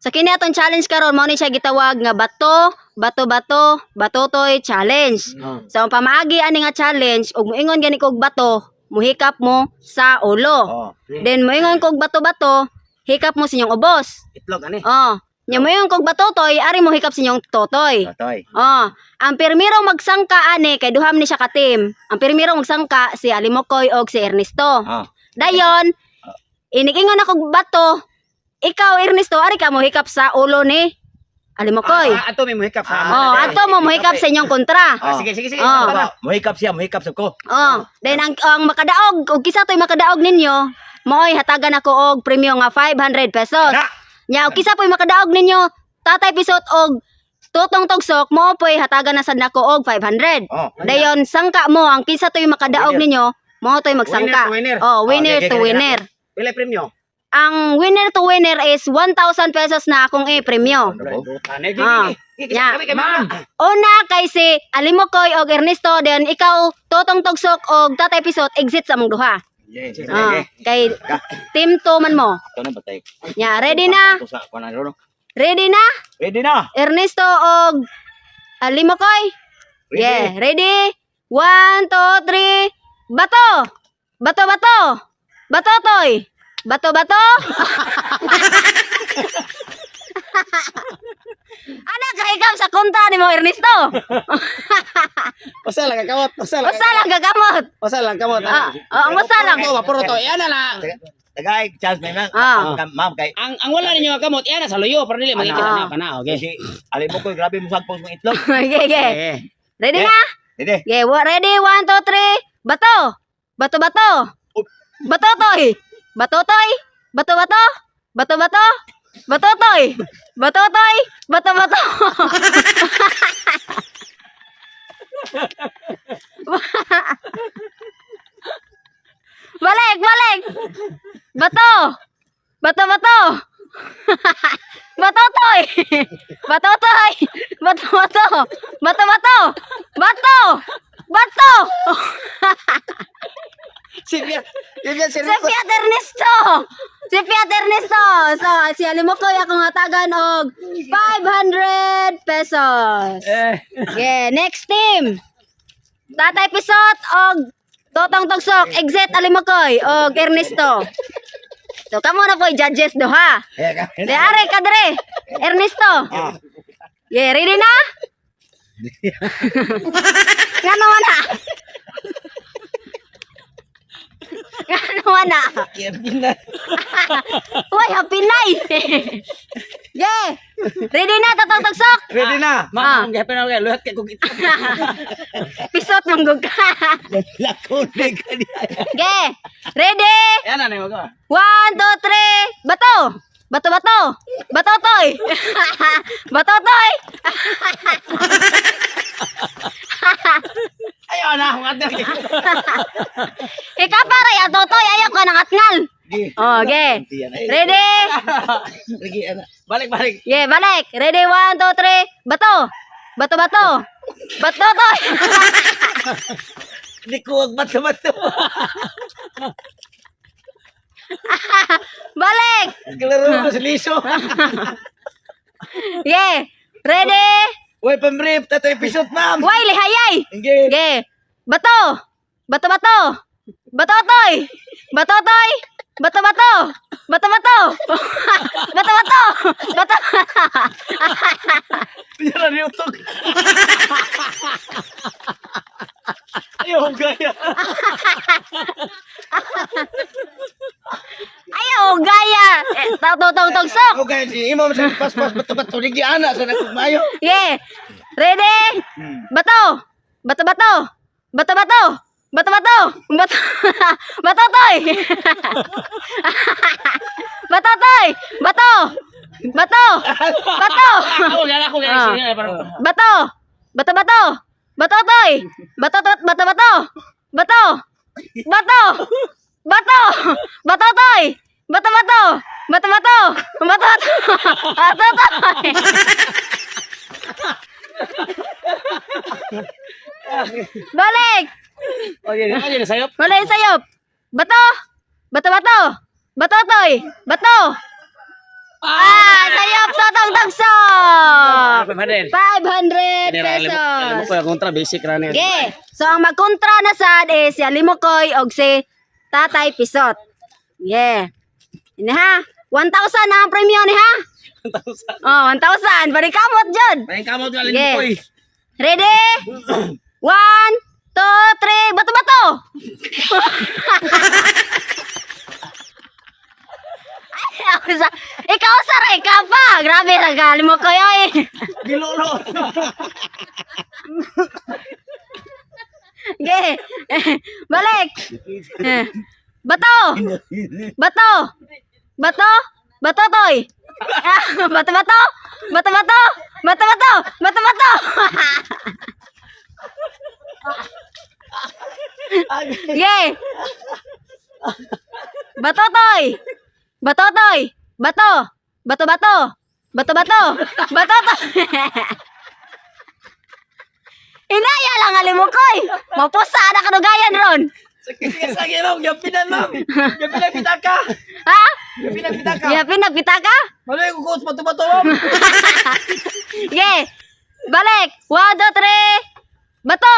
So kini atong challenge karon, mao ni siya gitawag nga bato, bato bato, batotoy challenge. Oh. So ang pamaagi ani nga challenge, ug moingon gani kog bato, muhikap mo sa ulo. Oh. Then moingon kog bato bato, hikap mo sa inyong ubos. Itlog ani. Oh, nya moingon kog batotoy, ari mo hikap sa inyong totoy. Totoy. Oh, ang pirmirong magsangka ani kay duham ni siya ka team. Ang pirmirong magsangka si Alimokoy og si Ernesto. Oh. Dayon, inigingon ako bato. Ikaw Ernesto, ari ka mo hikap sa ulo ni Alimokoy. Ah, ato may muhikap sa Oh, ato mo mohikap sa inyong kontra. Ah, sige, sige, sige. Oh. Tara. Muhikap siya, muhikap sa ko. Oh, then ang makadaog og kisa to'y makadaog ninyo, mooy hatagan ako og premyo nga 500 pesos. Na! Nya og kisa po'y makadaog ninyo, Tatay Pisot og Tutong Tugsok, mo po'y hatagan na sad nako og 500. Oh. Dayon sangka mo ang kisa to'y makadaog Winner. ninyo, mo to'y magsangka. Winner to winner. Oh, winner Oh, okay, to okay, winner. Pila premyo? Ang winner to winner is 1,000 pesos na akong i-premyo. Ane, Ah. gigi, gigi. Ya. Kami kay ma'am. Una kay si Alimokoy og Ernesto, then ikaw Totong Tugsok og Tatay Pisot, exit sa among duha. Yes. Ah, kay team 2 man mo. Ito na batay. Nya, ready na? Ito sa kuan ano. Ready na? Ready na. Ernesto og Alimokoy? Ready. Yeah, ready? 1, 2, 3, bato! Bato, bato! Bato, toy! Bato, bato! Anak, kahikam sa kontra ni mo, Ernesto! Usa lang kamot, usa lang. Usa lang gagamot! Usa lang kamot. Ah, oh, ang usa lang. Puro puro to. Iyan na lang. Tagay chance may ma'am. Ah. Ma'am kay Ang wala ninyo nga kamot, iyan na sa luyo para dili magiging Ah. na kana, okay. si alin mo ko grabe mo sagpos mong itlog. Okay, okay. Eh. Ready Yeah. na? Ready. Okay, ready? 1, 2, 3. Bato! Bato, bato! Bato, toy! Bato, toy! Bato, bato! Bato, bato! Bato, toy! Bato, toy! Bato, bato! Balik, balik! Bato! Bato, bato! Bato, toy! Bato, toy! Bato, bato! Bato, bato! Bato! Bato! Sige. Sige, Si Fiat Ernesto! Si Fiat Ernesto! So, si Alimokoy akong hatagan og 500 pesos. Eh. Yeah, next team. Tatay Pisot og Totong Tugsok, exit Alimokoy og Ernesto. So, kamo na po judges do ha. De are kadre. Ernesto. Yeah, ready na? Ngano man na? Ngano man na? Uy, happy na. Yeah. Ready na, Totong Tugsok? Ready na. Ah. Ma'am, gihapon na kay luhat kay kog Pisot manggug ka. Lakon ka niya. Okay. Ready? Iyan na nimo ko. 1, 2, 3. Bato! Bato, bato! Bato, toy! Bato, toy! Ayo na, akong ato. Ikaw pare, ato toy, ayaw ka nang atngal. Okay. Ready? Lagi ana. Balik, balik. Yeah, balik. Ready, 1, 2, 3. Bato! Bato, bato! Bato, toy! Di ko ag bato bato. Balik! Klaro ko sa liso. Yeah. Ready? Uy, pamrip, Tatay Pisot, ma'am. Way, lihayay! Sige. Yeah. Bato! Bato, bato! Bato, toy! Bato, toy! Bato, bato! Bato, bato! Bato, bato! Bato! Pinara ni utog. Ayaw, gaya. Ayaw, gaya! Eh, tong tong tong sok! Okay, si imo sa paspas bato bato ligi ana sa nagmayo. Yeah! Ready? Bato! Bato, bato! Bato, bato! Bato, bato! Bato, bato, toy! Bato, toy! Bato! Bato! Bato! Ako gana ako gana Ah. sige parang. Bato! Bato, bato! Bato, toy! Bato, bato, bato, bato! Bato! Bato! Bato! Bato, toy! Bato, bato! Bato, bato! Bato, bato! Bato, toy! Balik! Okay, okay sayop. Wala yung sayop! Bato! Bato, bato! Bato, toy! Bato! Ah, sayop, toy! 500. 500 pesos. Ko kontra basic ra ni. Okay. So ang magkontra na sad is si Alimokoy og si Tatay Pisot. Yeah. Ini ha. 1,000 na ang premyo ni ha. 1,000. Oh, 1,000. Bari kamot jud. May kamot nga Yeah. limokoy. Ready? 1, 2, 3, bato bato. Ay, ako sa, ikaw sir, ikaw pa. Grabe, ragali mo kayo eh. Gilolo. Okay. Balik. Eh. Bato. Bato. Bato. Bato, toy. Ah, bato, bato. Bato, bato. Bato, bato. Bato, bato. Okay. Bato, toy. Bato, toy. Bato. Bato, bato. Bato, bato. Bato, toy. Inaya lang alimukoy. Mapusa na kadugayan ron. Sige, sige ma'am, gapinan ma'am. Gapinan pitaka. Ha? Gapinan pitaka. Yapin, nagpita ka? Maloy ko coach bato-bato ma'am. Sige. Balik. 1, 2, 3. Bato.